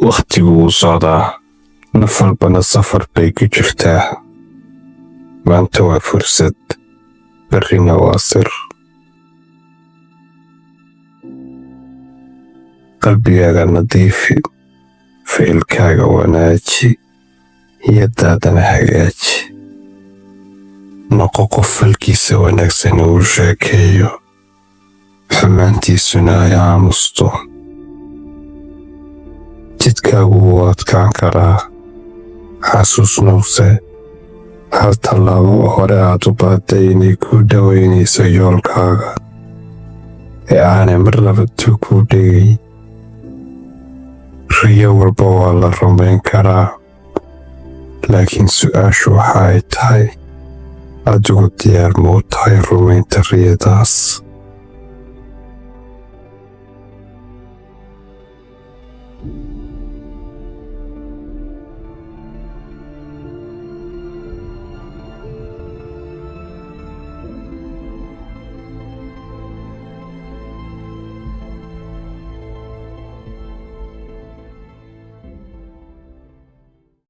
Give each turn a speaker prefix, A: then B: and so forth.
A: Wakhtigu wuu socdaa, naf walbana safar bay ku jirtaa. Maanta waa fursad, berrina waa sir. Qalbigaaga nadiifi, ficilkaaga wanaaji, niyadaadana hagaaji. Noqo qof falkiisa wanaagsan uu sheekeeyo, xumaantiisuna ay aamusto. Jidkaagu wuu adkaan karaa, xasuusnowse hal tallaabo oo hore aad u qaaday inay kuu dhoweynayso yoolkaaga ee aanay mar labaduu kuu dhigay. Riyo walba waa la rumayn karaa, laakiin su'aashu waxa ay tahay, adigu diyaar ma u tahay rumaynta riyadaas?